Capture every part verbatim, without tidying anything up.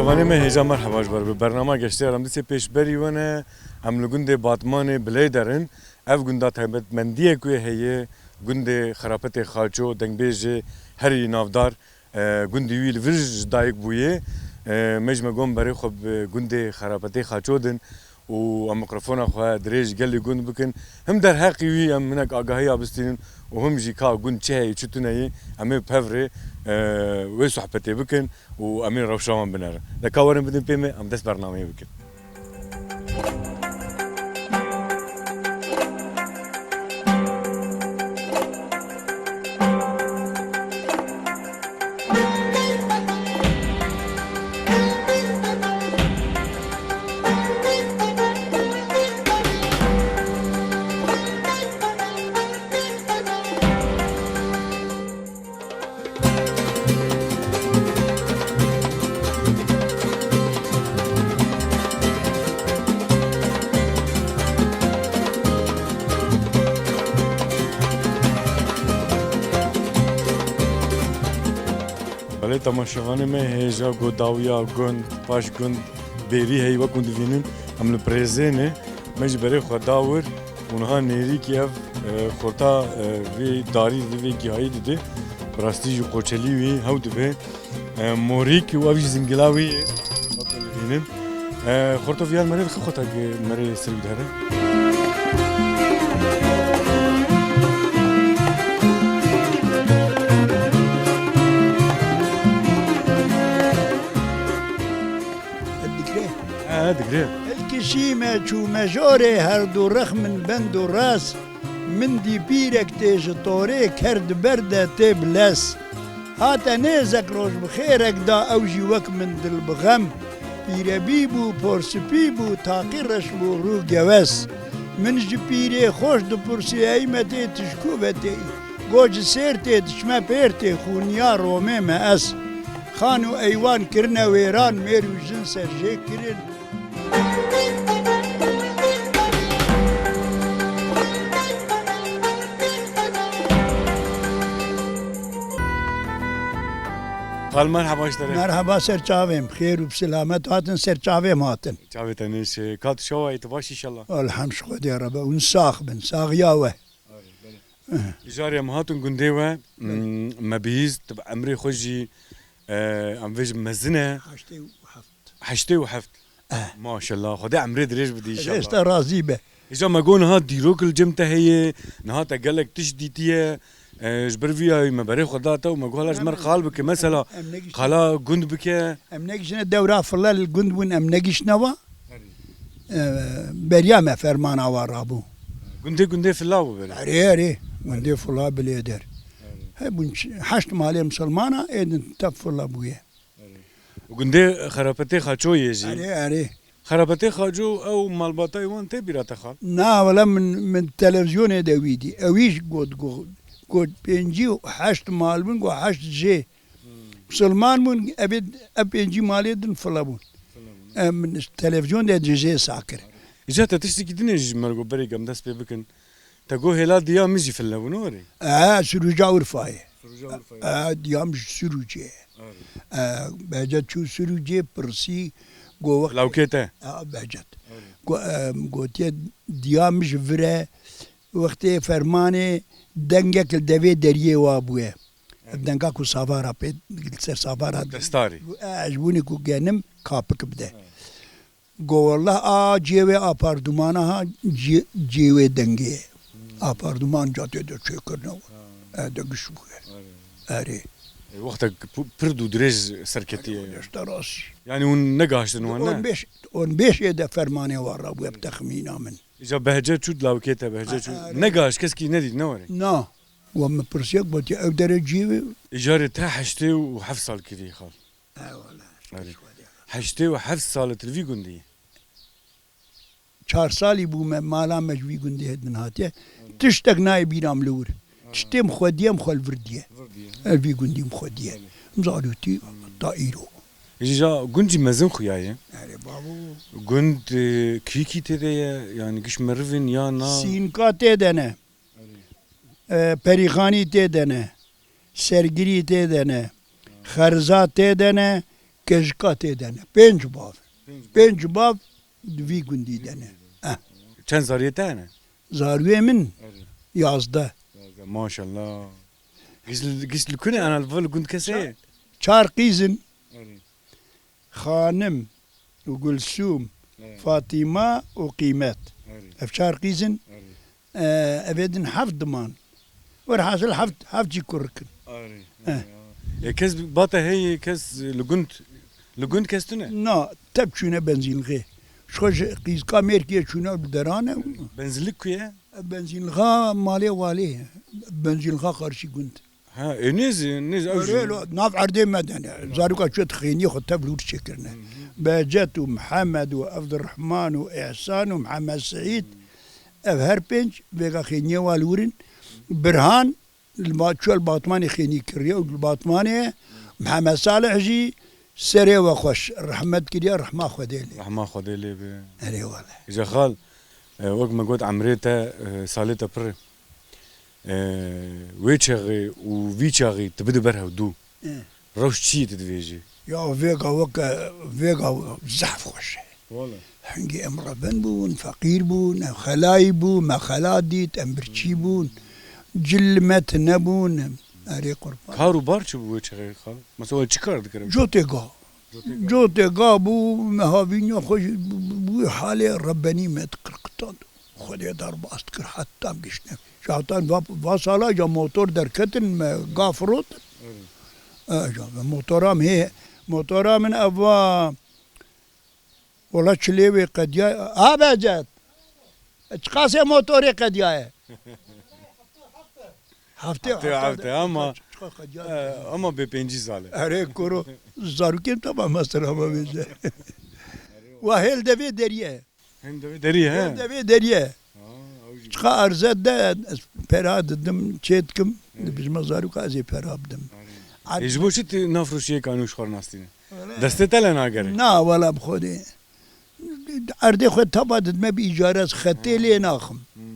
Anê me hêja merheba ji ber bi bernama Geştê Aramdisê pêşberî we ne. Em li gundê Batmanê Bilêder in. Ev gunda taybetmendiyek wê heye, gundê Xerapetê Xaço, dengbêjê herî navdar, e, gundî wî li vir ji dayik bûye. E, me ji me got berê xwe bi gundê Xerapetê Xaço din û em mikrofona xwe dirêj gelê gund bikin. Him derheqî wî em hinek agahiya bistînin û him jî ka gund çi heye, çi tune ye, em ê bi hev rê, e, wê sohbetê bikin û em ê rewşa wan binerin. De ka werin bidin pê me, em dest bernameyê bikin. Belê temaşevanê me, hêja go dawiya gund, paş gund, bêrî heyî wekû dibînin, em li Birêzê ne, me ji berê xwe da wir û niha nêrîkî ev, e, xorta, e, vê darî didê, vê gihayî didê, bi rastî jî qoçelî wî hew dibe. E, morîk û ev jî zingila wî ye. Wekû dibînin. E, xorto viyan merê dixi xorta ge-, merê sirî dihere. Dikre. He, dikre. Hilkişîme çûme jorê her du rex min bend û res. Min dî pîrek tê ji torê ker di ber de tê bi lez. Hate nêzek roj bi xêrek da ew jî wek min dil bi xem. Pîrebî bû, porsipî bû, taqî reş bû, rû gewes. Min ji pîrê xweş dipirsî, ey me tê tu ji ku ve têyî? Got ji sêr tê diçime pêr tê, xûniya romê me ez. Xan û eywan kirine wêran, mêr û jin ser jê kirin. Xal merheba ji te re. Merheba ser çavêm, xêr û bi silamet hatin, ser çavêm hatin. Çavê te nêşe. Ka tu şewa yê tu baş inşallah. Elhemd ji Xwedê re be, hûn sax bin, saxiya we. Belê, belê. Îjarê em hatin gundê we, Belê. m-, me bihîst, bi emrê xwe jî, e, em vê jî mezin e. Heştê û heft. Heştê û heft. Eh. Maşallah, Xwedê emrê dirêj bidî inşallah. Xwedê ji te razî be. Îja me got niha dîrok li cem te heye, niha te gelek tişt dîtiye. E, ji ber vî ya me berê xwe da te û me got hala ji me re qal bike. Mesela, em, em ne giştin, qala gund bike. Em ne giştine dewra file li gund bûn, em ne giştine wa. E, beriya me fermana wa rabû. Gundê, gundê fila bû berê. Erê, erê. Gundê fila bilê der. Erê. Hebûn ç-, heşt malê misilmana, êdin tev fila bûye. Erê. Gundê Xerapetê Xaçoyê jî. Erê, erê. Xerapetê Xaço ew malbatayê wan tê bîra te xal? Na, wela min, min televizyonê de wî dî. Ewî jî got, got, got pêncî û heşt mal bûn, got heşt jê. Hmm. Misilman bûn, evê, ev pêncî malê din file bûn. File bûn. E, min televizyon de jê sa kir. Îca te tiştekî dinê jî ji me re got berê em dest pê bikin. Te got hêla diya min jî file bûn, orê? E, Sirûca Urfayê. Sirûca Urfayê. E, diya min ji Sirûcê. Erê. E, Behcet çû Sirûcê pirsî, got wext. Lawkê te? E, Behcet. Erê. Go-, e, gotiye diya min ji vir e, wextê fermanê dengek li devê deriyê wa bûye. Erê. Denga ku savara pê, li ser savara. Destarî. E, ji bûnê ku genim kapik bide. Erê. Go wallah a cihê wê apardumana ha, cihê, cihê wê dengê ye. Hmm. Aparduman ca tê de çêkirine. Ha. E, de giş bûye. Erê. Erê. E, wextek pu-, pird û dirêj serketiye. Erê, işte rast. Yani hûn negaştin wan, ne? On beş, on beş ê de fermanê wa rabûye bi texmîna min. Îca Behce çû, lawkê te Behce çû. Ha, erê. Negaş, keskî nedît, ne were? Na. Wa min pirsiya, gotiye ew dere cihê wê. Îcarê te heştê û heft sal kirî xal. He wele. Erê. Heştê û heft sal tu li vî gundî yî. Çar salî bû me, mala me ji vî gundê din hatiye. Tiştek nayê bîra min li wir. Tiştê min xwediye, min xwe li vir diye. Vir diye. Ev vî gundî min xwediye. Belê. Min zarûtî ta îro. Ji ja gund jî mezin xuya ye. Erê babo. Gund, e, kîkî tê de ye, yani giş merivin ya na? Sînka tê de ne. E, Perîxanî tê de ne, Sergirî tê de ne, Xerza tê de ne, kejika tê de ne. Pênc bav. Pênc bav. Pênc bav di vî gundî de ne. Eh. Çend zariyê te hene? Zariyê min? Erê. Yazdeh. Yazdeh. Maşallah. Giş, giş li ku ne ana, li gund kesê? Çar, çar qîz in. Erê. Xanim û Gulsûm, Evet. Fatîma û Qîmet. Erê. Ev çar qîz in. Erê. E, evê din heft diman. Werhasil heft, heft jî kurik in. Arê. Eh. Ya. E, kes ba te heye, kes li gund, li gund kes tune? Na, tep çûne benzînlixê. Ji xwe ji qîzka mêrkê çûne bi derane. Benzînlik ku ye? Benzînlixa malê walê ye. Benzînlixa qarşî gund. Ha, e, nêz, nêz, ew jî. Erê, lo, nav erdê me de ne. Zarûka çûye xêniyê xwe tev li wir çêkirine. Hı hı. Behcet û Mihemed û Evdirrehman û Îhsan û Mihemed Seîd. Ev her pênc vêga xêniyê wa li wir in. Birhan li ba-, çûye li Batmanê xênî kiriye û li Batmanê Mihemed Salih jî serê we xweş rehmet kiriye, rehma Xwedê lê. Rehma Xwedê lê be. Erê wele. Îca xal, e, wek me got, emrê te, e, salê te pir e. E, wê çaxê û vî çaxê tu bide ber hevdû. E. Rewş çi yê tu divêjî? Ya vêga weke, vêga zehf xweş e. Wele. Hingê em revin bûn, feqîr bûn, ev xelayî bû, me xela dît, em birçî bûn. Cil li me tune bûn. Erê qurban. Kar û bar çi bû wê çaxê xal? Mesela we çi kar dikirin? Cotê ga. Cotê ga. Cotê ga bû, me havîniya xwe jî bû, bû, bû halê rebenî me diqirqitand. Xwedê derbas dikir, heta em giştine. Ji hatan va, va sala ca motor derketin, me ga firotin. Evet. E, ca, motora min hê, motora min ev va, wela çilê wê qediya. Ha Behcet. Çiqasê motorê qediyaye? Heftê, heftê, heftê, heftê, ama, çiqa qediya? E, ama bê pêncî sal e. Erê kuro, zarokên te ba mesela me bêje. Wa hêl devê derî ye. Hêl devê derî ye, he? Hêl devê derî ye. Ha, ew jî. Çiqa erze de ez pera didim, çê dikim, evet, dibêjime zaroka ez ê pera bidim. Erê. Ad- E, ji bo çi tu nafroşiyê kanû ji xwe re nastîne? Wele. Destê te le nagere? Na, wela bi Xwedê. Erdê xwe tava didime bi îcare, ez xetê lê naxim. Hmm.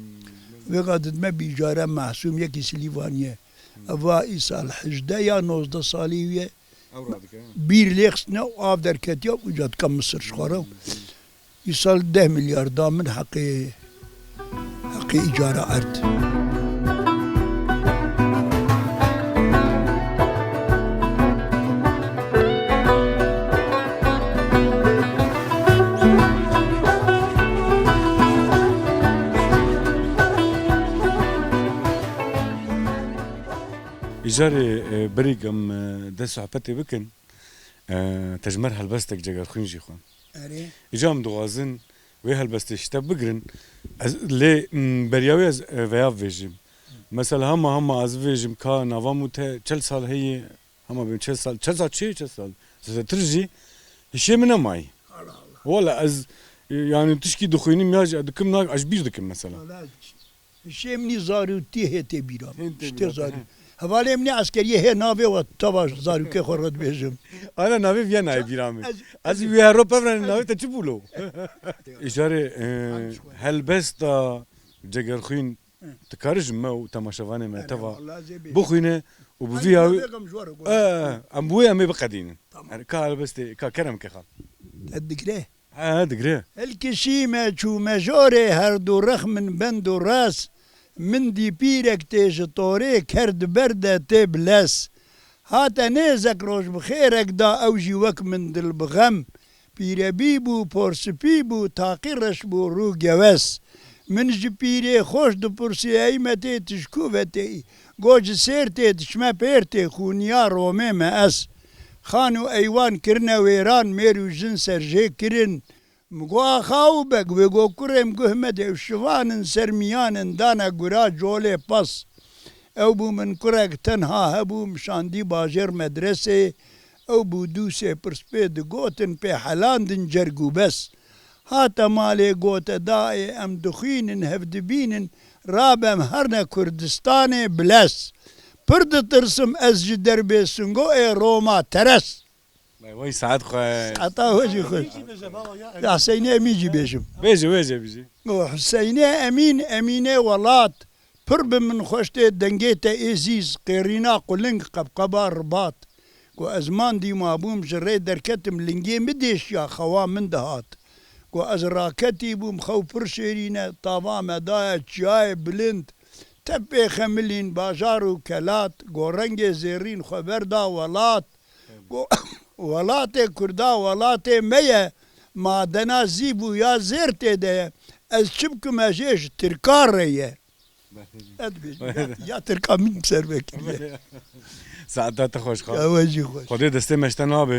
Vêga didime bi îcare, Mehsûm yekî Silîvanî ye. Hmm. Eva îsal hejdeh ya nozdeh salî wî ye. Ew radike, ha. Bîr lê xistine û av derketiya û ca dike Misir ji xwe re. Hmm. Îsal deh milyar da min heqê, heqê îcara erd. Îcarê, e, berî em, e, dest sohbetê bikin, e, te ji me re helbestek Cegerxwîn jî xwend. Erê. Îca em dixwazin wê helbestê ji te bigirin. Ez, lê, m, beriya wê ez, e, veya bivêjim. Mesela hema, hema ez bivêjim ka nava min û te çel sal heye, hema bêm çel sal, çel sal çi, çel sal zêdetir jî hişê min nemayî. Allah Allah. Wala ez, e, yani tişkî dixwînim ya jî dikim, na, ez ji bîr dikim mesela. Wala Hişê min î zarûtî hê tê bîra min. Hê tê bîra te, zarû. He. Hevalê min ê eskeriyê hê navê we tava zarûkê xwe re dibêjim. Ana navê viya nayê bîra min. Ez, ez wî hero pevrenê navê te çi bû lo? Îcarê, e, helbesta Cegerxwîn, tu karî ji me û temaşevanê me teva bixwîne û bi vî ya wî, e, em bi wê em ê biqedînin. Tamam. Yani ka helbestê, ka kerem ke xal. Te digre? He, digre. Hilkişîme çûme jorê, her du rex min bend û res. Min dî pîrek tê ji torê, ker di ber de tê bi les. Hate nêzek roj bi xêrek da, ew jî wek min dil bi xem. Pîrebî bû, porspî bû, taqî reş bû, rû gewes. Min ji pîrê xweş dipirsî, ey me tê, tu ji ku ve têyî? Got ji sêr tê, diçime pêr tê, xûniya Romê me ez. Xan û eywan kirine wêran, mêr û jin serjê kirin. Min got, axa û beg, wê got, kurê min, guh mede, ew şivan in, ser miyan in, dane gura colê pas. Ew bû min kurek tenha hebû, min şandî bajêr medresê, ew bû dûsê pirs pê digotin, pê helandin cerg û bes. Hate malê gote, dayê, em dixwînin, hev dibînin, rabe em herne Kurdistanê bilez. Pir ditirsim ez ji derbê Singo ê Roma teres. Vay, vay, saet xweş. Saeta we jî xweş. Ya Hüseynê Emîn jî bêjim. Bêje, bêje, bêje. O Hüseynê Emîn, Emînê welat, pir bi min xweş tê dengê te êzîz, qêrîna quling, qebqeba ribat. Ku ez mandî mabûm, ji rê derketim, lingê min dêşiya, xewa min dihat. Ku ez raketî bûm, xew pir şêrîn e, tava me daye çiyayê bilind, tev pê xemilîn, bajar û kelat, ku rengê zêrîn xwe berda welat. Ku welatê Kurda welatê me ye, madena zîv û ya zêr tê de ye. Ez çi bikim, ez jê ji Tirka re ye. Ez dibêjim, ya, ya Tirka min ser vekiriye. Saeta te xweş xal. Ya we jî xweş. Xwedê destê me ji te nabe.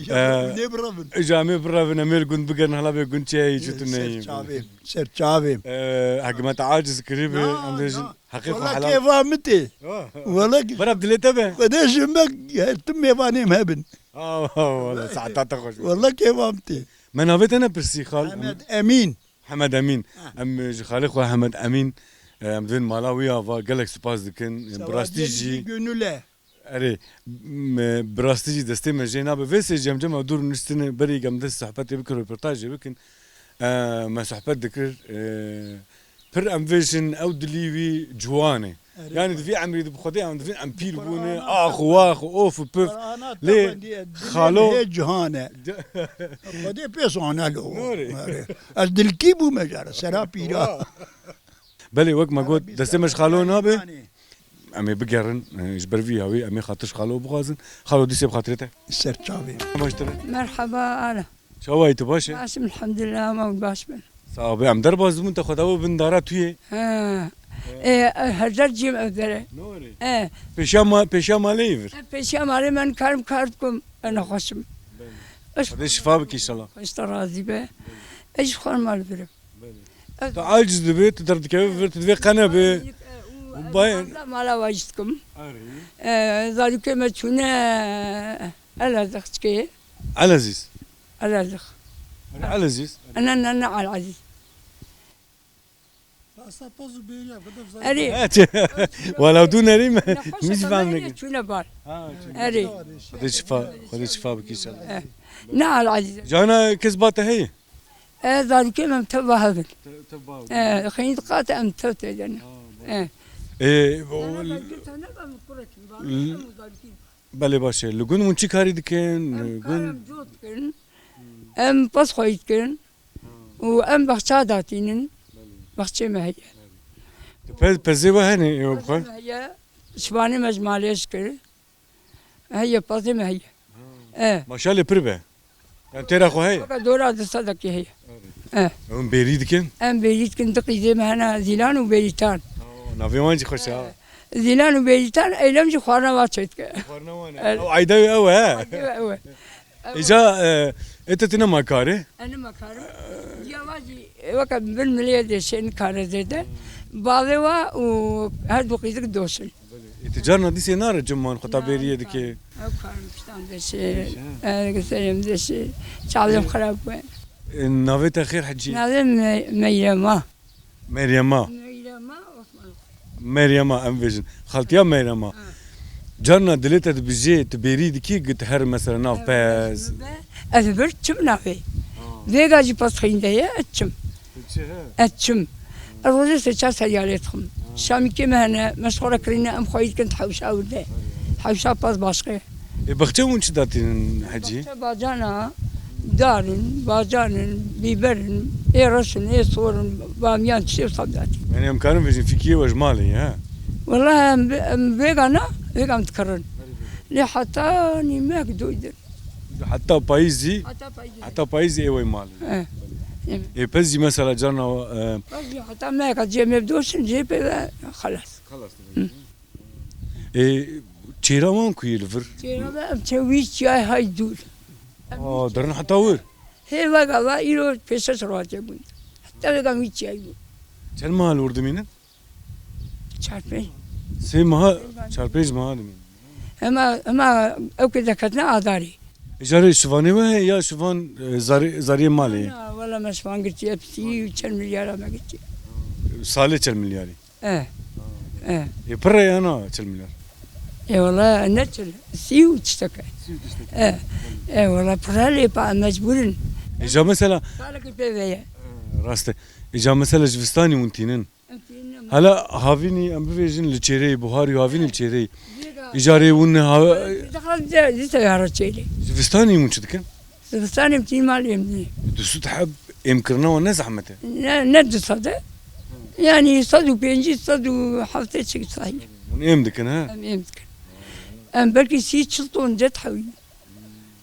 Ya, Ee, nê birevin. Îca em ê birevin, em ê li gund bigerin, hela bê gund çi ye, çi tu neyî. Ser çavê, ser çavê. Ee, hekî me te aciz kirîbî, Na, em bêjin, na. Heqê xwe Wela helal. Kêfa min tê. Oh. Wela ki- Bera dilê te be. Xwedê ji me her tim mêvanê me hebin. Ah, ah, wela, saeta te xweş. Wela kêfa min tê. Me navê te nepirsî xal. Hemed Emîn. Hemed Emîn. Ha. Em, e, ji xalê xwe Hemed Emîn, e, em divên mala wî ava gelek spas dikin. E, bi rastî jî gönüle. Erê, m-, e, bi rastî jî destê me jê nabe. Vê sê cem cem ew dûr niştine, berî em dest sohbetê bikin, röportajê bikin. E, me sohbet dikir. E, pir em vêjin ew dilî wî ciwan e. Erê. Yani di vî emrî de bi Xwedê em divîn em pîr bûne, ax û wax û of û pif. Lê xalo hê cihan e. Xwedê pê zane lo. Norê. Erê. Ez dilkî bûme cara, sera pîra. Belê, wek me got, destê me ji xalo nabe. Em ê bigerin, e, ji ber vî yawî em ê xatir ji xalo bixwazin. Xalo dîsê bi xatirê te. Ser çavê. Baştir e. Merhaba, ala. Çawa yî, tu baş e? Baş im, elhamdülillah, ama baş bin. Sax be, em derbas dibûn, te xwe dabû bin dara tu yê. He. E, her car cîm ev dere. Ne were? E. Pêşiya ma-, pêşiya malê yî vir. E, pêşiya malê me nikarim kar bikim, e, nexweş im. Belê. Xwedê şifa bike inşallah. Xweş te razî be. Ez ji xwe mal birim. Belê. Ez tu aciz dibî, tu derdikevî vir, tu divê qene bî. Bayên. Mala wajî dikim. Erê. E, zarokê me çûne Elazığ çikê. Elezîz. Elazığ. Erê, Elezîz. Ana, na, na, Elazîz. Erê. Wala tu nerî me. Nexweş e, çûne bar. Ha, çûne. Erê. Xwedê şifa, Xwedê şifa bike inşallah. E, na Elazîz. Cana kes ba te heye? E, zarokê me tev ba hebin. Te-, tev ba hebin. E, xeynî diqate em tev tê de ne. Ha, e. E, o, Ana zarokê te ne, em kurek, ba, em zarokê. Belê, baş e. Li gund hûn çi karî dikin? Em kar em cot dikin. Em pez xweyî dikin. Û em baxça datînin. Belê. Baxçê me heye. Belê. Tu pe-, pezê we hene ê we bixwe? Pezê me heye. Şivanê me ji malê ji kir. Heye, pezê me heye. Ha. E. Maşalê pir be. Em têra xwe heye? Weke dora du sedekê heye. E. Em bêrî dikin? Em bêrî dikin, du qîzê me hene, Zîlan û Bêrîtan. Oh, navê wan jî xweş e, ha. E. Zîlan û Bêrîtan, Eylem jî xwarina wa çêdike. Xwarina wan e. Evet. Ew eyda wê ew e, he? Eyda wê ew e. Evet. Îca, e, ê te tine ma karê? Ene ma karim. Ciya wa jî, e, weke bin milê de şên kare zêde. Bavê wa û her du qîzik doşin. Belê. Ê, tu carna dîsê nare cim wan xwe ta bêriyê dike? Ew karim piştan deşê. Deşê, ha. E, serê min deşê. Çavê min xirab bû. E, navê te xêr hecî? Navê me-, Meyrema. Meryema. Meyrema Osman. Meryema, em bêjin. Xaltiya Meyrema. Ha. Carna dilê te dibijê, tu bêrî dikî, got her mesela nav pez. Ez bir çim navê. Ha. Vêga jî pez xînde ye, ez çim. Tu çi he? Ez çim. Ez rojê sê çar seriyalê dixim. Ha. Şamîkê me hene, me ji xwe re kirîne, em xweyî dikin di hewşa wir de. Hewşa pez başqe. Ê, baxçe hûn çi datînin hecî? Baxçe bacana, dar in, bacan in, bîber in, ê reş in, ê sor in, bamiyan, çi wisa datîn. Yani em karin bêjin fîkiyê we ji malê ye, he? Wela em, em vêga na, vêga em dikirin. Lê heta nîmek doydin. Heta payîzî, heta payîzî, heta payîzî ê we malê. He. Ê, pez jî mesela carna, e, pez jî heta meheka cê me doşin, cê pê ve xelas. Xelas. Hı. Ê, çêra wan ku yê li vir? Çêra me em çe wî çiyayê hay dûr. Aa, derin heta wir? Hê vega va îro pêşeş rewatê bûn. Heta vega wî çiyayê bûn. Çend meha li wir dimînin? Çar pênc. Sê meha, çar pênc meha dimînin. Hema, hema ew ke deketine adarê. Îcarê şivanê we heye ya şivan, e, zarê-, zariyê malê ye? Na, wela me şivan girtiye, psî û çend milyara me girtiye. Salê çend milyarî? E. E. Ê, pir e ya na çil milyar? E, wela ne çil, sî û tiştek e. Sî û tiştek. E. E, wela pir e lê pa mecbûr in. E, ja mesela. Salekî pê ve ye. E, rast e. E, ja mesela ji vistanî hûn tînin. Em tînin. Hala havînî em bivêjin li çêreyê, buharî havînî li çêreyê. Vêga Îcarê hûn ha- Dixwazin de, dîsa ya re çêlê. Zivistanê hûn çi dikin? Zivistanê em tî malê em dinê. Du sed heb êmkirina wan ne zehmet e? Ne, ne du sed e. Yani sed û pêncî, sed û heftê çik sayî. Hûn êm dikin, ha? Em êm dikin. Em belkî sî çil ton ce dihewînin.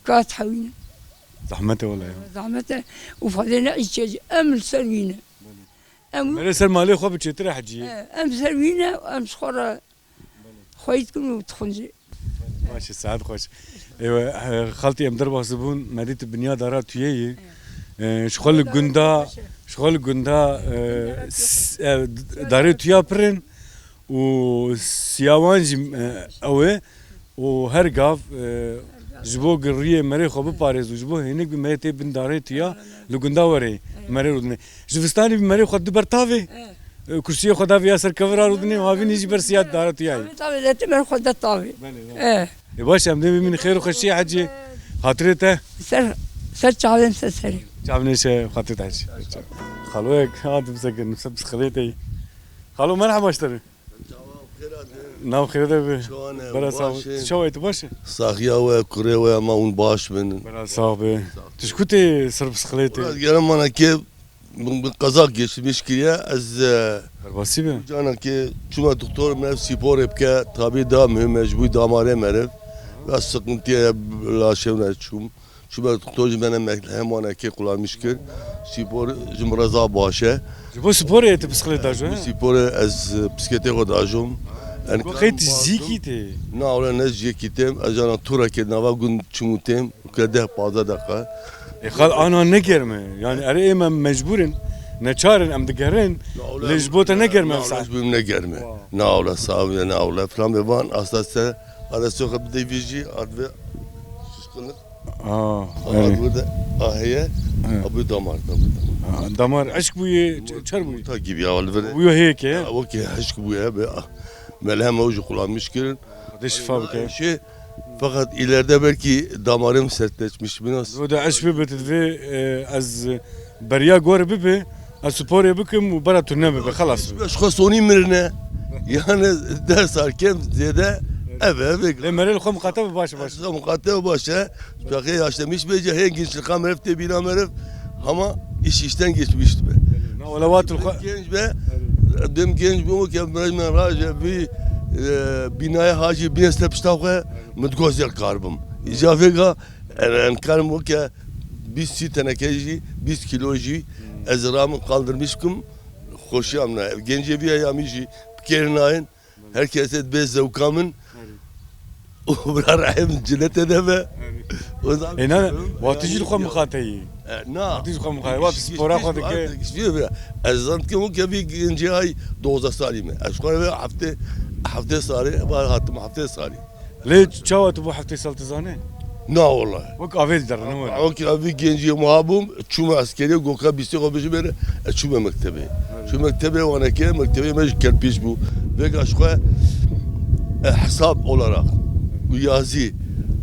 Ka dihewînin. Zehmet e wele ya. Zehmet e. Û fadê ne îçe em li ser wî ne. Em Mere ser malê xwe bi çêtir e heciyê. He, em ser wî ne, em ji xwe re xweyî dikin û dixwin jî. Baş e, saet xweş. Ewe, e, xaltî em derbas dibûn, me dît binya dara tuyê yî. E, ji xwe li gunda, ji xwe li gunda, e, s-, e, darê tuya pir in û siya wan jî, e, ew e. Û her gav, e, ji bo giriyê merê xwe biparêz û ji bo hênik bi merê tê bin darê tuya li gunda were merê rûdinê. Ji vistanî bi merê xwe di ber tavê, e, kursiyê xwe davê ya ser kevira rûdinê û havînî jî ber siya dara tuyayê. Tavê de ti merê xwe de tavê. Belê, belê. E. E, baş, em dê bimînin xêr û xweşiyê hecî. Xatirê te? Ser, ser çavên ser serê. Çavnê şe xatirê te hecî. Xaloyek hat bisekin, nifse bisikletê. Xalo, merhaba ji te re. Nav xêr de be. Çawan e, Bera sağ ol. Baş e. Çawa, tu baş e? Saxiya we, kurê we, ama hûn baş bin. Bera sağ be. Tu ji ku tê ser bisikletê? Wala gere mana ke bin, bin qeza geçmiş kiriye, ez, e, Derbasî be. Cana ke çûme doktor me spor bike, tabi da mühim e, ji bo damarê meriv. Ya sıkıntıya laşê me çûm. Çûme doktor ji me ne mek-, hemanekê qulamîş kir. Spor ji min re zaf baş e. Ji bo sporê tu bisiklet dajû, he? Sporê ez, e, bisikletê xwe dajom. Go qey tu jiyekî tê? Na, wele ne jiyekî têm. Ez cana turekê nava gund çûm û têm. Ke deh pazdeh deqa. E, xal, ana ne germ e. Yani, erê ê me mecbûr in. Neçar in, em digerin. Lê ji bo te ne germ e, na, wele saet. Ji bo min ne germ e. Na, wele, sax be, na, wele. Filan be van, asta se, ara soxa bi devî jî, adve şişkinlik. Aa, evet. Abi burada, ah, heye. Evet. Abi damar, damar, damar. Ha, damar eşk bûye, ç-, çer bûye? Yumurta gibi ya, wala böyle. Bûye heye ke? Ya, o ki eşk bûye, be, ah, melhem o ju kullanmış kirin. Hadi şifa bike. Şey, fakat ileride belki damarım sertleşmiş biraz. O da eşk bibe, tu divê, e, ez beriya gor bibe. Ez sporê bikim û bera tu nebe, xelas. Ji xwe sonî mirine. Yani deh sal kem zêde ev, ev. Lê merê li xwe miqate be, baş e, baş. Xwe miqate be, baş e. Çaxê yaşlanmış be, hê gençlik meriv tê bîna meriv. Ama iş işten geçmişti be. Na, wala wat li xwe. Genç be. Dem genç be, o ke merê me raje bi, e, binaya hacî bin se pişta xwe, min digot ez karbim. Îca vêga, en, en karim o ke bîst sî teneke jî, bîst kilo jî, hmm, ez ramin kaldırmış kim, xoşiyam ne. Gencê vî eyamî jî bi kêr nayên. Her kesê dibê zewka min. Û bira rehê min cinete de be. O zaman. E, ne, wati jî li xwe miqate yî. E, na. Wati jî xwe miqate. Wati spora xwe dike. Ez zan dikim o ke vî gencê ay dozdeh salî me. Ez xwe ve heftê, heftê salî, var hatim heftê salî. Lê çawa tu bû heftê sal, tu zanî? Na, wala. Wek avê diderine were. Wek avê gencî muha bûm, çûme eskeriyê, goka bîstê xwe bijimêre, ez çûme mektebê. Evet. Çûme mektebê, waneke, mektebê me ji kerpîç bû. Vêga ji xwe, e, hesap olarak, yazî,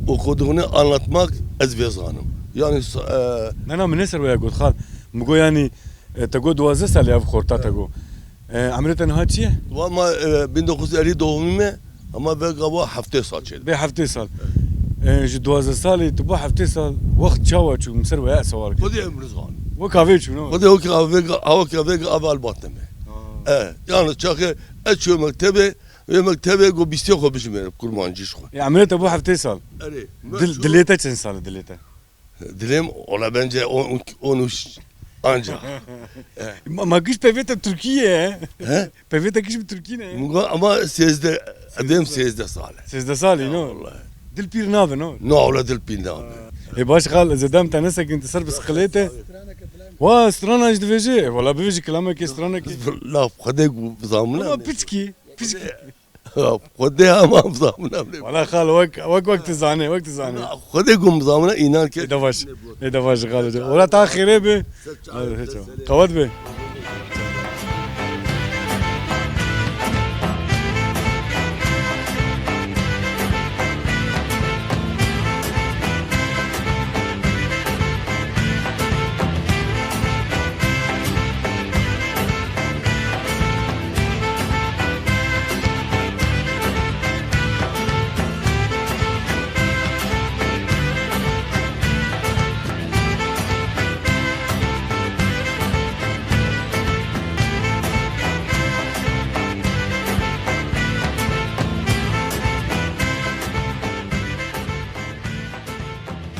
okuduğunu anlatmak, ez vê zanim. Yani, sa-, e, Na, na, min ne ser waya got, xal. Min got, yani, E, te got duwazdeh salî ev xorta te got. E, emrê te niha çi ye? Wa ma, e, bin dokuz yüz elli doğumî me, ama vêga wa heftê sal çêdibe. Bê heftê sal. E, ji duwazdeh salî tu bû heftê sal, wext çawa çû, min ser waya sewal kir. Xwedê em nizan. Wek avê çû, ne? Xwedê wek avê, wek avê, avê albatne me. Ha. E, yani çaxê ez çû mektebê, wê mektebê got bîstê xwe bijimêre, kurmancî ji xwe. E, emrê te bû heftê sal. Erê. Dil-, dilê te çend sal e, dilê te? Dilêm, ola bence on, on üç anca. Ma, ma giş pevê te Tirkî ye. He? Pevê te giş bi Tirkî ne? Muga ama sêzdeh, dem sêzdeh sal e. Sêzdeh salî, no? Vallahi. Dil pîr nabe, no? No, ola dil pîr nabe. E, baş xal, ez ê dem te nesekin, tu ser bisikletê. Wa, strana jî divêjî. E, wala bivêjî kilamekê stranekê. Laf, Xwedê ku bizamina. Ama piçkî, piçkî. Xwedê ama bizamina. Wala xal, wek, wek, wek tu zanê, wek tu zanê. Xwedê ku bizamina, înan ke. Ê de baş, ê de baş xal. Wala ta xêrê be. Qewet be.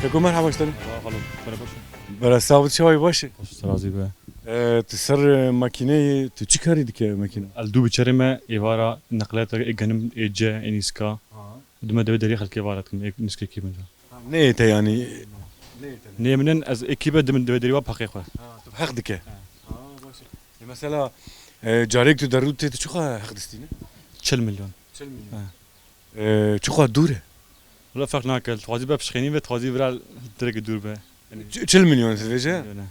Keko, merhaba ji te re. Merhaba, xalo, xalo baş. Bera, sağ ol, çawa yî, baş î? Xweş, tu razî be. E, tu ser, e, makîneyê, tu çi karî dike makîna? El dû biçerê me, êvara neqliyata ê genim, ê ce, ê nîska. Ha. Dime devê derî xelkê êvara dikim, ê nîskekî min. Ha, ne ê te yanî? Ne ê te? Nê min in, ez ê kî be dimin devê derî wa peqê xwe. Ha, tu bi heq dike. Ha. Ha, baş e. E, mesela, e, carek tu derû tê, tu çiqa heq distîne? Çil milyon. Çil milyon. Ha. E, çiqa dûr e? Wala ferq nake. Dixwazî be pişxênî be, dixwazî vira direk dûr be. Yanî Ç-, çil milyon dibêje? Milyon e.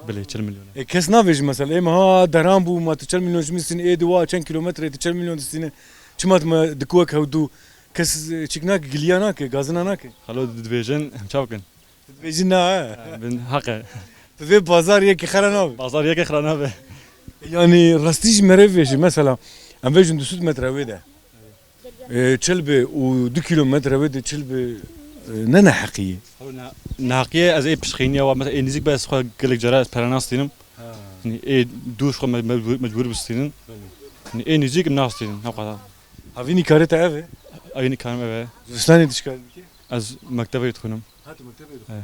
Belê, çil milyon e. E, kes nabêje mesela, ê me ha deran bû, ma tu çil milyon ji min distîne, ê di wa çend kîlometre tu çil milyon distîne? Çima tu me diku wek hewdû? Kes, e, çîk nake, giliya nake, gazina nake. Xalo dibêjin, em çav kin? Tu dibêjî na, he? Bin heq e. Tu vê bazar yekê xera nabe. Bazar yekê xera nabe. Yanî rastî jî merê vêjî, mesela, em vêjin du sed metre wê de. E, çil bi û du kîlometre wê de çil bi, e, ne neheqî ye. Xalo, ne-, neheqî ye, ez ê piştxîniya wa, mesela, ê nîzik be ez xwe gelek cara ez pere nastînim. Ha. Yanî ê dûr xwe me-, mecbûr, mecbûr bistînin. Belê. Yanî ê nîzik em nastînin, hewqeda. Havînî karê te ev e? Havînî karim ev e. Zivistanê tu çi karî dikî? Ez mektebê dixwînim. Ha, tu mektebê dixwînî.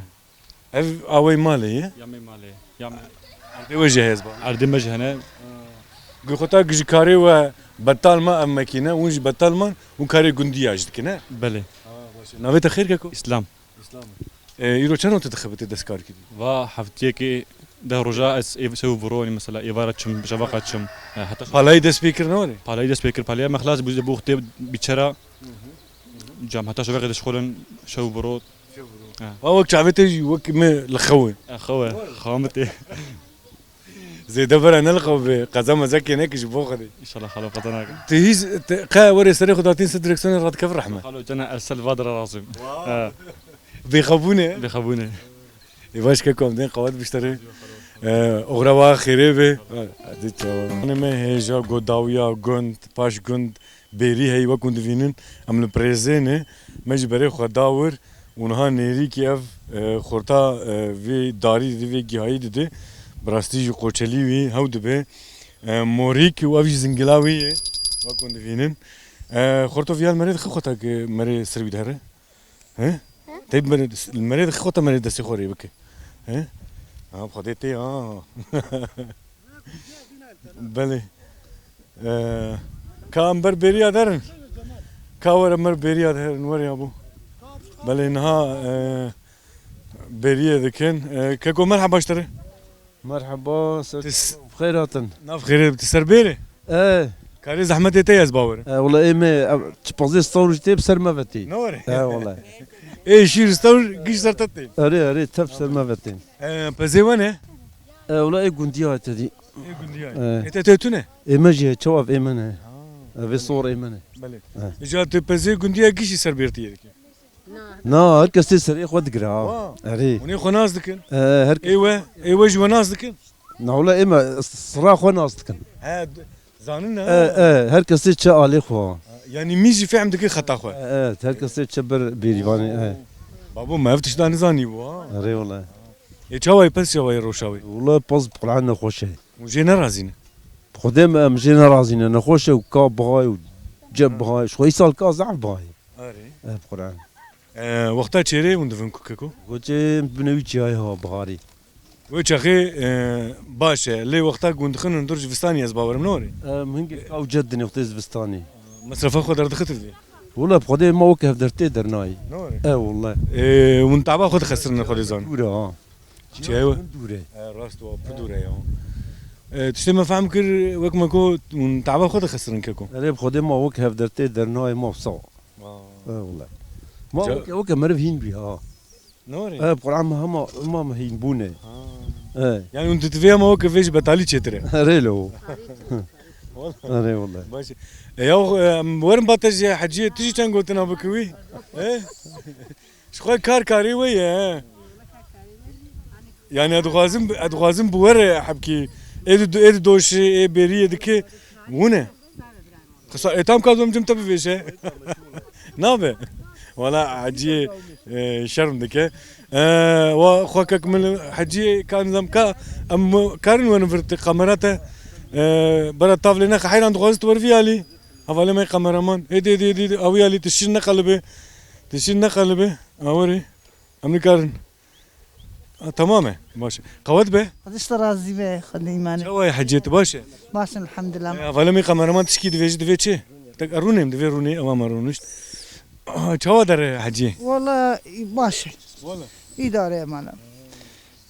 He. Ev awey malê ye? Ya me malê. Ya me. Erdê we jî heye ez ba. Erdê me jî hene. Gu xwe ta ji karê we betal ma ev mekîne, hûn jî betal man, hûn karê gundiya jî dikine? Belê. Ha, baş e. Navê te xêr keko? Îslam. Îslam. E, îro çend roj tu dixebitî destkarkirî? Va heftiyekê deh roja ez êv sew biro, yanî mesela êvara çim, şeveqa çim. E, heta Palayî dest pê kir, ne were? Palayî dest pê kir, palaya me xilas bû, bû xtê biçera. Hı hı. Cam heta şeveqê dişxulin, şew biro. Şew biro. Ha. Ha, wek çavê te jî wek me li xew e. E, xew e, xewa me tê. Zêde bera ne li xew be, qeza mezekê neke ji bo Xwedê. Înşallah xalo qeza nake. Tu hîs, te, qe werê serê xwe datîn ser direksiyonê radikeve rehme. Xalo cana ez ser va dira razim. Wow. Ha. Bêxebûn e? Bêxebûn e. Ê baş keko, em dên qewet bişterê. E, oxira wa xêrê be. Hadi çawa. Nê me hêja godawiya gund, paş gund, Bêrî heyî, wek hûn divînin, em li Pirêzê ne, me ji berê xwe da wir û niha nêrîkî ev, e, xorta, e, vê darî didê, vê gihayî didê. Bi rastî jî qoçelî wî hew dibe. E, morîk û ev jî zingila wî ye, wek hûn divînin. E, xorto viya li merê dixe xwe ta ki merê ser wî dihere. He? He? Tey li merê, li merê dixi xwe te merê destê xwe rê bike. He? Ha, bi Xwedê tê ha. Belê. Ee, ka em ber bêriya derin. Ka were mer bêriya derin, were ya bu. Belê niha, ee, bêriyê dikin. Ee, keko merheba ji te re. Merheba, ser Tis- xêr hatin. Nav xêrê, tu ser bêrê? E. Karê zehmetê te ye, ez bawer im. E, wala ê me, ev, çi pazê stawr jî tê bi ser me ve tê. Ne were? E, wala. Ê şîr stawr giş ser te tê. Erê, erê, tev ser me ve tê. E, pezê we ne? E, wala ê gundiya te dî. Ê gundiya. E. Ê te, te tune? Ê me jî çawa ê me ne. Ha. E, vê sor ê me ne. Belê. E. Îca tu pezê gundiya gişî ser bêrtiyê dikî. Na, her kes tê serê xwe digire ha. Wa. Erê. Hûn ê xwe nas dikin? E, her kes. Ê we, ê we ji we nas dikin? Na wala ê me sira xwe nas dikin. He, d-, zanin ne? E, e, her kes tê çi alê xwe. Yanî mî jî fehm dike xeta xwe. E, e, her kes tê çi bir bêrîvanê, e. Babo, me ev tişta nizanî bû ha. Erê wala. Ê çawa ye pez, çawa ye roşa wê? Wala pez bi Qur'an nexweş e. Hûn jê nerazî ne? Xwedê me em jê nerazî ne. Nexweş e û ka bihayê û cem bihayê. Ji xwe îsal ka zehf bihayê. Erê. E, bi Qur'an. E, wexta çêrê hûn divin ku keko? Goçê binê wî çiyayê ha biharî. Wê çaxê, e, baş e. Lê wexta ku hûn dixin hundir zivistanî, ez bawerim ne were? Em hingê ka û ced dinê wextê zivistanî. Mesrefa xwe derdixit divê? Wala bi Xwedê ma wek hevdertê dernayê. Ne were? E, wala. E, hûn taba xwe dixesirine Xwedê zan. Dûr e ha. Çiyayê we? Dûr e. E, rast wa, pir dûr e ya. E, tiştê me fehm kir, wek me ku hûn taba xwe dixesirin keko. Erê bi Xwedê ma wek hevdertê dernayê ma wisa. Aa. E, wala. Ma Ca- weke, weke meriv hîn bî ha. Ne were? E, bi Qur'an me hema, hema me hîn bûne. Ha. E. Yani hûn tu divê hema weke vê ji betalî çêtir e. Erê lo. Wala. Erê wala. Baş e. E, ya, e, em werin ba te ji heciyê, tu jî çend gotina bikî wî? E? Ji xwe kar karê we ye, he. Yani ez dixwazim, ez dixwazim bi we re hebkî. Ê di, ê di doşê, ê bêriyê dike. Wune. Qisa, ê tam ka dom cim te bivêje. Nabe. Wala heciyê, e, şerm dike. E, wa xwe kek min heciyê ka nizam ka, em karin werin vir te kamera te. E, bera tavlê nexe heyran dixwazit wer vî alî. Hevalê me kameraman. Ê dê, dê, dê, dê, awî alî tişin neqelibe. Tişin neqelibe. Awerê. Em nikarin. Ha, tamam e. Baş e. Qewet be. Xwedê ji te razî be, Xwedê îmanê. Çawa ye heciyê, tu baş e? Baş in, elhamdulillah. E, hevalê min kameraman tişkî divêjî, divê çi? Tek erûnê min, divê rûnê, ewa me rûnişt. Ah, çawa dere heciyê? Wala, baş e. Wala. Îdare ye mala.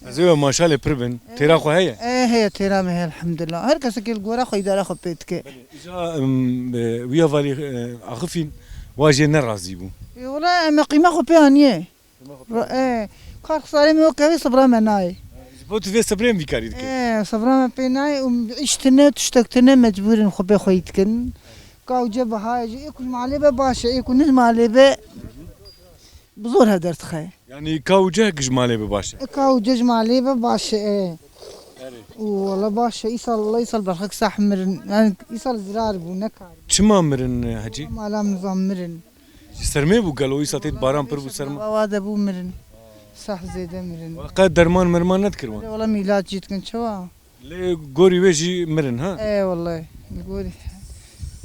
Ez ê maşalê pir bin. Têra xwe heye? E, heye, têra me heye, elhamdulillah. Her kesekê li gora xwe îdara xwe pê dike. Belê, îja, em, e, wî hevalî, e, axifîn, wa jê nerazî bû. E, wala, em ê qîma xwe pê aniye. Ra-, e, kar xisarê me wek ev ê, sibra me nayê. Ji bo tu vê sibrê em vî karî dikî. E, sibra me pê nayê û îş tune, tiştek tune, mecbûr in xwe pê xweyî dikin. Ka û ce biha ye jî, ê ku ji malê be baş e, ê ku ne ji malê be bi zor hev derdixe. Yanî ka û ce ji malê be baş e? E, ka û ce ji malê be baş e, e. Erê. Û wala baş e, îsal, wala îsal berxek sah mirin. Yani îsal zirar bû, ne kar. Çima mirin, e, hecî? Mala min zam mirin. Ji sermê bû gelo, îsa tê baran pir bû serma. Wa de bû mirin. Sah zêde mirin. Wa qe derman merman nedikir wan? Wala mîlat jî dikin çawa? Lê gorî wê jî mirin, ha? E, wallahî. Gorî.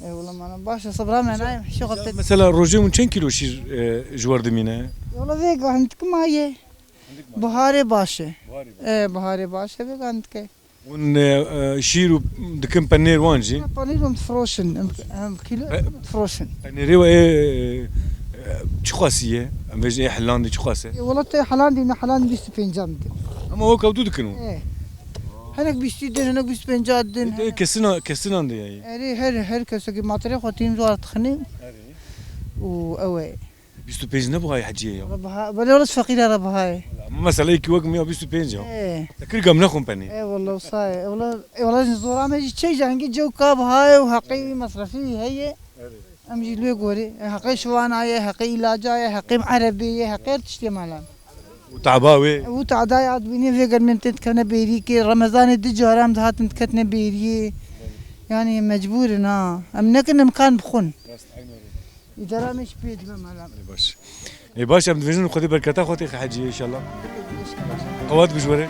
E, wala mana baş e, sibra me nayê, hişê xwe pê. Mesela rojê hûn çend kîlo şîr, e, ji we re dimîne? Wala vê gandikê ma ye. Biharê baş e. Biharê baş. E, biharê baş e, vê gandikê. Hûn, e, e, şîr û dikin penêr wan jî? Penêr hûn difiroşin, em, em kîlo Pe- difiroşin. Penêrê we ê, e, çi xwesî ye? Em bêjin ê Hilandî çi xwes e? E, wela tê Hilandî, ne Hilandî bîst û pênc din. Ama wek ew du dikin hûn? E. Hinek bîstî din, hinek bîst û pênc din. Ê, ê kesinan, kesinan de ye. Erê, her, her kesekî materê xwe tîm ji war dixinî. Erê. Û ew e. Bîst û pênc ne buhayê heciyê ya? Re biha, belê wala ji feqîra re biha ye. Ama mesela êkî wek min ya bîst û pênc ya. Ê. Te kir gam nexwin penê. Ê wala wisa ye. Ê wala, ê wala ji zora me jî çê jangî cew ka biha ye û heqê wî mesrefî wî heye. Evet. Em jî lê gorê. Ê heqê şiwana ye, heqê îlaca ye, heqê erebê ye, heqê her tiştê mala. Û taba wê. Û tada ya dibînê vê germên tê dikevne bêrîkê. Remezanê du cara em dihatin diketine bêriyê. Yani mecbûr in ha. Em nekin em kan bixwin. Rast, aynen öyle. Îdara me jî pê dibe mala. Ê baş. Ê baş, em dibêjin Xwedê berketa xwe têxe heciyê înşallah. Qewet bi ji we re.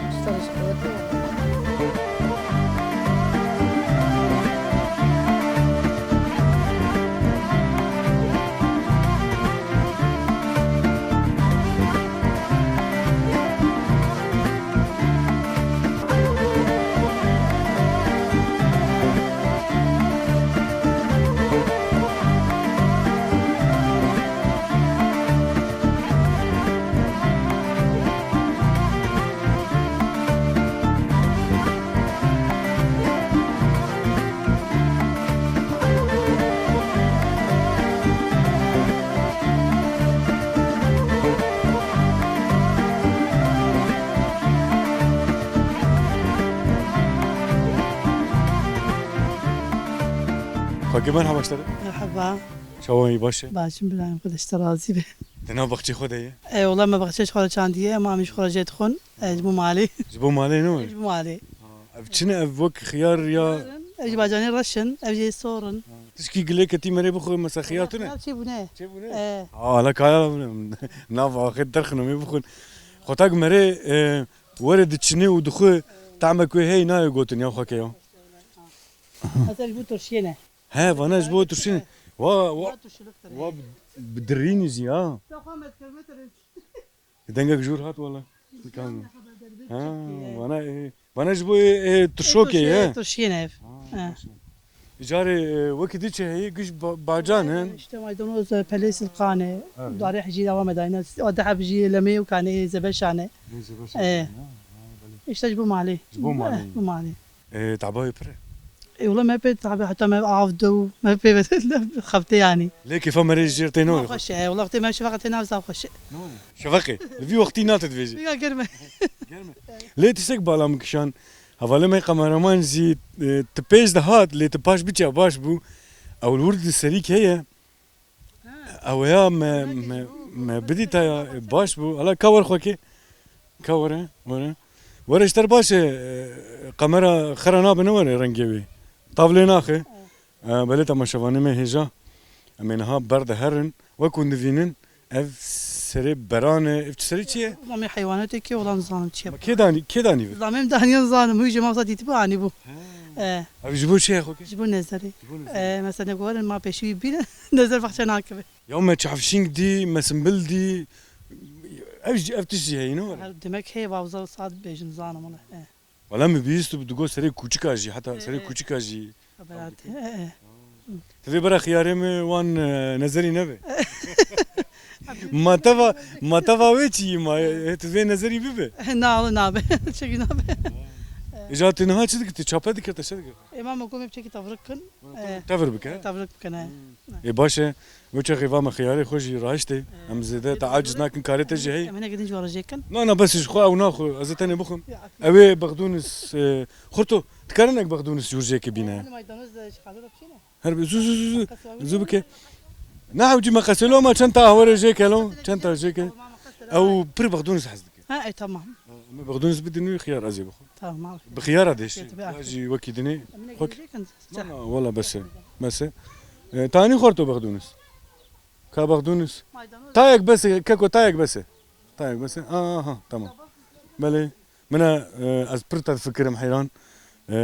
Xwekê merhaba ji te re. Merhaba. Çawa yî, baş e? Baş im birayim, Xwedê ji te razî be. Di nav baxçê xwe de ye? E, wela me baxçe ji xwe re çandiye, em amî ji xwe re jê dixwin. E, ji bo malê. Ji bo malê ne were? Ji bo malê. Ha, ev çi ne? Ev wek xiyar ya? Ev ji bacanê reş in, ev jê sor in. Ha, tişkî gilê ketî merê bixwe, mesela xiyar tune? Xiyar çêbûne. Çêbûne? E. Ha, hala kaya nav axê derxin em ê bixwin. Xwe tak merê, e, were diçine û dixwe, tamek wê hey nayê gotin ya xweke ya. Mesela ji bo turşiyê ne? He, vana ji bo turşiyê ne. Wa, wa, wa bi, bi dirînî jî ya. Dengek jûr hat wala. Ha, vana, e, vana ji bo, e, e, turşokê ye. Turşiyê ne ev. Ha, baş e. Îcarê, e, wekî dî çi heye, giş ba-, bacan in. İşte maydanoz, e, pelê silqan e. Evet. Darê hecî devam edayne. O deheb jî lemê û kanê zebeşan e. Zebeşan e. Ha, ha, belê. İşte ji bo malê. Ji bo malê. Ji bo malê. E, taba wê pir e. E, wala me pê tabi heta me av do, me pê xeftê yanî. Lê kêfa merê jêr tê nor. Xweş e, wala wextê me şeveqê tê nav zaf xweş e. Şeveqê. Li vî wextî nate divêjî. Ya germe. Germe. Lê tiştek bala min kişan. Hevalê me kameraman jî, e, tu pêş de hat, lê tu paş biçe baş bû. Ew li wir di serîk heye. Ew ya me, me, me bidîta ya, e, baş bû. Hala ka were xwekê. Ka were, were. Were ji te re baş e, e, kamera xera nabe ne were rengê wê. Tav lê naxe. E, belê temaşevanê me hêja. Em ê niha ber de herin. Wek hûn divînin, ev serê beran e. Ev çi serê çi ye? Namê heywanatê kê, wala nizanim çi ye. Ma kê danî, kê danî vir? Namê min daniye nizanim. Hû jê masa dîtibû anîbû. He. E. Ev ji bo çi ye xwekê? Ji bo nezerê. Ji bo nezerê. E, mesela ne gorin ma pêşî wî bîne, nezer baxçe nakibe. Ya me çavşîng dî, me simbil dî, Ev jî, ev tişt jî heyî ne were? Her demek heye, vavza saet bêjin zanim wala. E. Wala min bihîst û digot serê kûçika jî, heta serê E, e. kûçika jî. Xeberatê. E, e. Ti vê bera xiyarê min wan, e, nezerî nebe. Ma teva, ma teva wê çi yî ma, e, tu vê nezerî bibe. Na, wala nabe. Çekî nabe. Îja tu niha çi dikir? Tu çape dikir, te çi dikir? Ê, ma me got me çekî tevrik kin. E, tevir bike? E, tevrik bikin, e. Hmm. Ê, baş e. Wê çaxê va me xiyarê xwe jî rahiştê. E, em zêde te aciz nakin, karê te jî heye. Em hinek din ji we re jê kin. Na, na, bes ji xwe ew naxwe, ez ê tenê bixwim. Ya, Ew ê bexdûnis, e, xurto, dikarin ek bexdûnis jûr jê ke bîne. Hani maydanoz de ji xalê de biçîne? Her bi-, zû, zû, zû, zû, zû bike. Na hewcî me qesê lo, ma çend ta ahwere jê ke lo, çend ta jê ke. Ew pir bexdûnis hez dike. Ha, e, tamam. Em ê bexdûnis bidin wî xiyar ez ê bixwim. Tamam. Bi xiyara dêşê. Ya, tabii, ya jî wekî dinê. Em ne Xwek- girecek in? Na, na, wala bes e. Bes e. E, tanî xorto bexdûnis. Ka bexdûnis. Maydanoz. Tayek bes e, keko tayek bes e. Tayek bes e. Aha, tamam. Belê. Mina, e, ez pir te difikirim heyran. E,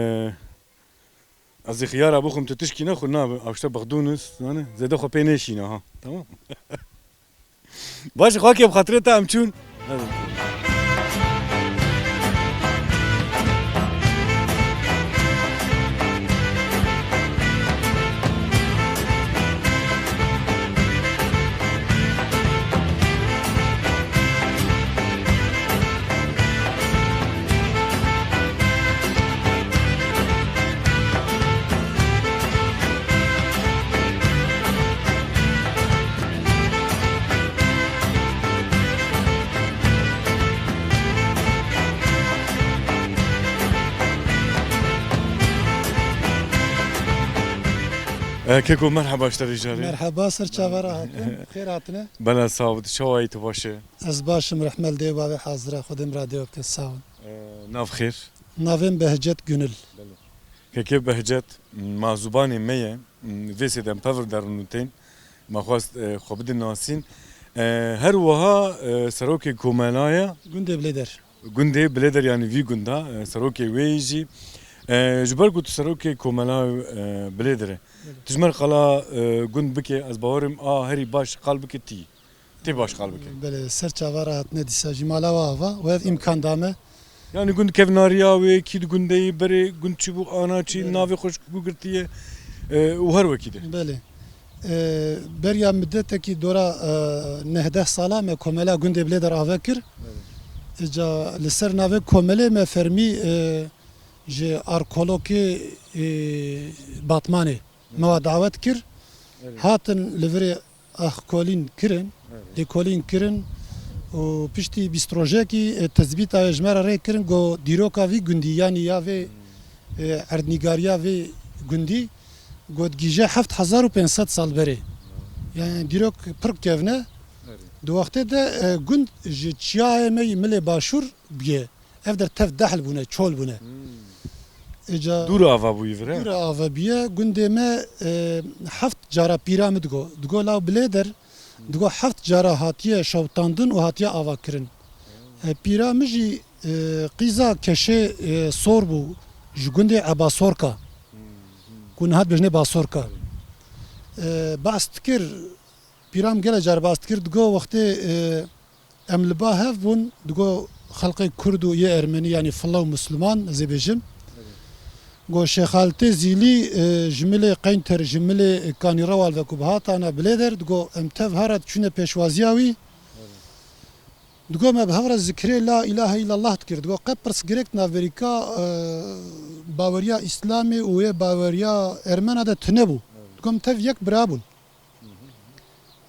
ez ê xiyara bixwim, tu tişkî nexwe, na, ew işte bexdûnis, yani, zêde xwe pê nêşîne, ha. Tamam. Baş, xakê bi xatirê te em çûn. E, Keko, merheba ji te re jî carê. Merheba, ser çava re hatin. Xêr hatine. Bela sax bî, tu çawa yî, tu baş î? Ez baş im, rehme li dê û bavê hazir e, Xwedê miradê we bike, sax in. E, nav xêr? Navê min Behcet Gunil. Belê. Kekê Behcet, ma zibanê me ye, vê sêdem pevir derûn û tên, me xwest, e, xwe bidin nasîn. E, her wiha, e, serokê komela ye. Gundê Bilêder. Gundê Bilêder, yanî vî gunda, e, serokê wê yî jî. E, ji ber ku tu serokê komela, e, Bilêder e. Belê. Tu ji me re qala, e, gund bike, ez bawerim a herî baş qal bike tî. Tê baş qal bike. Belê, ser çava re hatine dîsa jî mala we ava û ev îmkan da me. Yani gund kevnariya wê, kî di gundê yî, berê gund çi bû, ana çi, Belê. navê xwe ji ku girtiye, e, û her wekî de. Belê. E, beriya midetekî dora, e, neh deh sala me komela gundê Bilêder ave kir. Belê. Îca li ser navê komelê me fermî, e, ji arkologê, e, Batmanê me wa dawet kir. Belê. Hatin li virê axkolîn kirin, Evet. lêkolîn kirin û piştî bîst rojekî, e, tezbîta wê ji me re rê kirin, got dîroka vî gundî, yanî ya vê, Hmm. e, erdnîgariya vê gundî, got digihîje heft hezar û pênc sed sal berê. Yani dîrok pir kevn e. Evet. Di wextê de, e, gund ji çiyayê me yî milê başûr bûye. Ev der tev dehl bûne, çol bûne. Hmm. Îca Dûr ava bûyî vir e? Dûr ava bûye. Gundê me, e, heft cara pîra min digo. Digo law Bilêder, digo heft cara hatiye şewitandin û hatiye avakirin. E, pîra min jî, e, qîza keşê, e, sor bû ji gundê Ebasorka. Hmm, hmm. Ku niha dibêjinê Basorka. E, behs dikir, pîra min gelek car behs dikir, digo wextê, e, Em li ba hev bûn, digo xelqê Kurd û yê Ermenî, yanî filla û Misliman, ez ê bêjim. Go Şêxalitê Zîlî, e, ji milê Qeynter, ji milê Kanî Rewal ve ku bi hatana Bilêder, digo em tev hera diçûne pêşwaziya wî. Digo me bi hev re zikrê La îlahe îllallah dikir. Digo qe pirsgirêk di navberîka, e, baweriya Îslamê û yê baweriya Ermena de tune bû. Digo em tev yek bira bûn.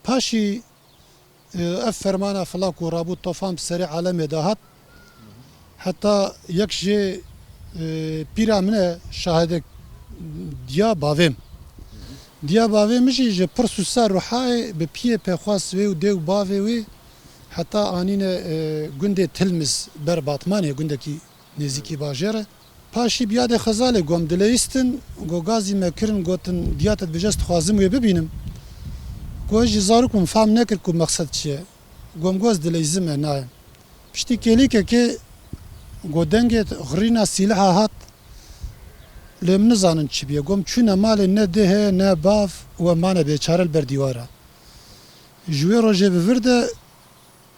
Paşî, e, ev fermana fila ku rabû tofan bi serê alemê de hat, heta yek jê, e, pîra min e, şahidek diya bavê min. Diya bavê min jî ji pirs û ser ruhayê bi piyê pêxwas wê û dê û bavê wê heta anîne, e, gundê Tilmiz ber Batmanê, gundekî nêzîkî bajêr e. Paşî bi yadê Xezalê gom dileyistin, go gazî me kirin, gotin, diya te dibêje ez dixwazim wê bibînim. Go ez jî zarok bûm, fam nekir ku mexsed çi ye. Gom go ez dileyizim e, nayem. Piştî kêlîkekê go dengê xurîna sîliha hat, lê min nizanin çi bûye. Gom çûne malê, ne dê heye, ne bav û em mane bêçare li ber dîwara. Ji wê rojê bi vir de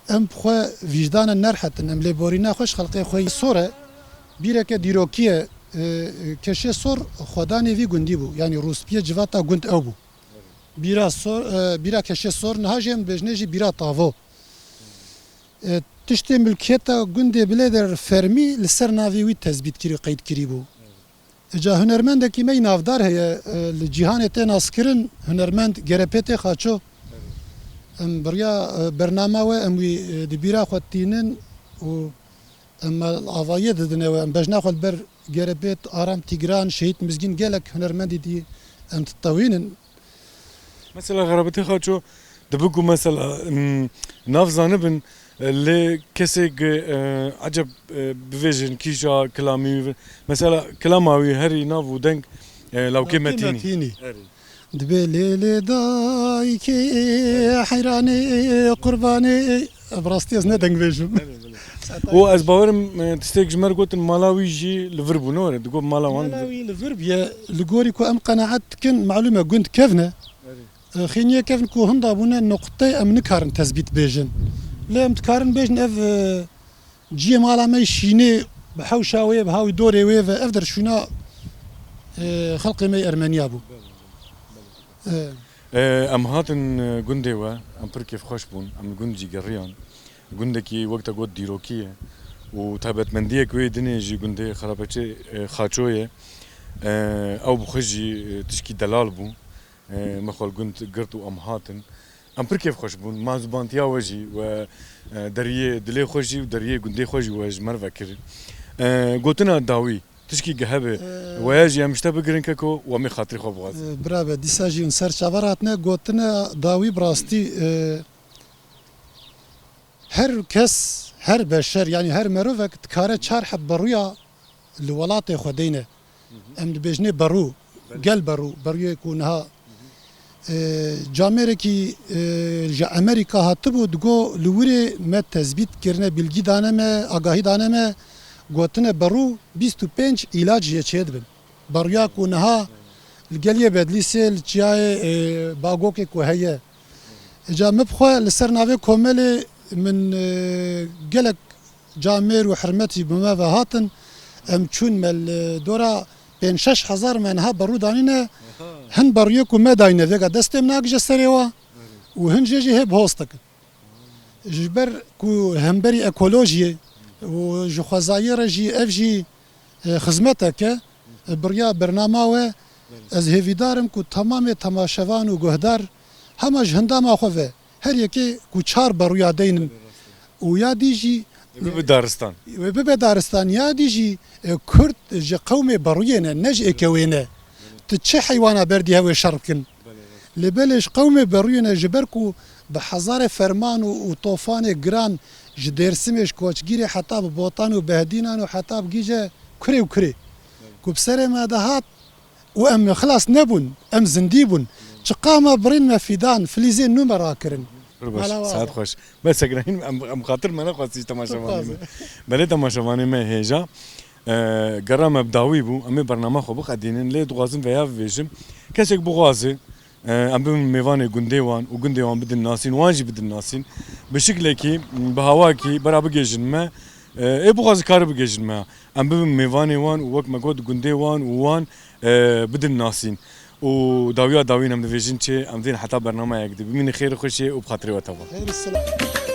Em bi xwe vîcdanan nerhetin, em lêborîna xwe ji xelkê xwe yî sor e. Bîreke dîrokî ye, e, e, Keşê Sor xwedanê vî gundî bû, yanî rûspiyê civata gund ew bû. Bîra Sor, e, bîra Keşê Sor niha jî em dibêjinê jî bîra Tavo. E, tiştê milkiyeta gundê bilêder fermî li ser navê wî tezbît kirî, qeyd kirî bû. Îca hunermendekî me yî navdar heye, e, li cîhanê tê naskirin, hunermend Gerepêtê Xaço. Em bi riya, e, bernama we em wî, e, di bîra xwe tînin û em avayiyê didine we. Em bejna xwe li ber Gerepêt, Aram Tîgran, Şehîd Mizgîn, gelek hunermendî dî em ditewînin. Mesela Xerabetê Xaço dibi ku mesela, m, nav zanibin, e, lê kesê gi, e, eceb, e, bivêjin kîja kilamî, mesela kilama wî herî nav û deng, e, lawkê Lawkê Metînî. Metînî. Erê. Dibê lê lê dayikê heyranê qurbanê. Bi rastî ez ne deng bêjim. Erê, erê. Û ez bawerim, e, tiştek ji me re gotin mala wî jî li vir bû, ne were? Digot mala wan. Mala wî li vir bûye. Li gorî ku em qenaet dikin, malûm e gund kevn e. Erê. E, xêniyê kevn ku hinda bûne nuqteyê em nikarin tezbît bêjin. Lê em dikarin bêjin ev, e, ciyê mala me şînê bi hewşa wê, bi hawî dorê wê ve ev der şûna, e, xelkê me yê Ermeniya bû. E. E, em hatin, e, gundê we, em pir kêfxweş bûn, em li gund jî geriyan. Gundekî wek te got dîrokî ye û taybetmendiyek wê dinê jî gundê Xerabeçê, e, Xaço ye. E, ew bi xwe jî, e, tişkî delal bû. E, me xwe li gund girt û em hatin. Em pir kêfxweş bûn. Ma zibantiya we jî we, e, deriyê dilê xwe jî û deriyê gundê xwe jî we ji me re vekir. E, gotina dawî, tişkî gi hebe, E, weya jî em ji te bigirin keko, we mê xatirê xwe bixwazin. E, bira be, dîsa jî hûn ser çavan hatine, gotina dawî bi rastî, e, her kes, her beşer, yanî her merovek dikare çar heb berûya li welatê xwe deyne. Em dibêjinê berû, gel berû, berûyê ku niha, e, camêrekî, e, ji Amerîka hatibû, digo li wirê me tezbît kirine, bilgî dane me, agahî dane me, gotine berû bîst û pênc îlac jê çêdibin. Berûya ku niha li gel yê Bedlîsê, li çiyayê, e, Bagokê ku heye. Îca min bi xwe li ser navê komelê min, e, gelek camêr û hirmet jî bi me ve hatin. Em çûn me li dora pênc şeş hezar me niha berû danîne. Aha. Hin berûyê ku me dayne vêga destê min nagije serê wa û hin jê jî hê bi hoz dikin. Ji ber ku hemberî ekolojiyê û ji xwezayê re jî ev jî, e, xizmetek e, e, bi riya bernama we, ez hêvîdar im ku temamê temaşevan û guhdar hema ji hindama xwe ve her yekê ku çar berûya deynin û ya dî jî Wê bibe daristan. Wê bibe daristan, ya dî jî, e, Kurd ji qewmê berûyê ne, ne ji êkewê ne. Tu çi heywana berdî hev wê şer bikin? Lê belê ji qewmê berûyê ne, ji ber ku bi hezarê ferman û, û tofanê giran ji Dêrsimê, ji Koçgîrê heta bi Botan û Behdînan û heta bi gîje kurê û kurê ku bi serê me de hat û em xilas nebûn, em zindî bûn. Çiqa me birîn me fîdan, filîzên nû me rakirin. Pir baş, Mala wa saet xweş. Me segrahîn, em, em xatir me nexwestî ji temaşevanê me. Belê temaşevanê me hêja. E, gera me bi dawî bû, em ê bernama xwe biqedînin, lê dixwazim veya bibêjim. Kesek bixwaze, e, em bibin mêvanê gundê wan û gundê wan bidin nasîn, wan jî bidin nasîn. Bi şiklekî, bi hawakî bera bigêjin me, e, ê bixwaze kare bigêjin me. Em bibin mêvanê wan û wek me got gundê wan û wan, e, bidin nasîn. Û dawiya dawîn em dibêjin çê, em dên heta bernameyek di. Bimînin xêr û xweşiyê û bi xatirê we teva. Xêr û silav.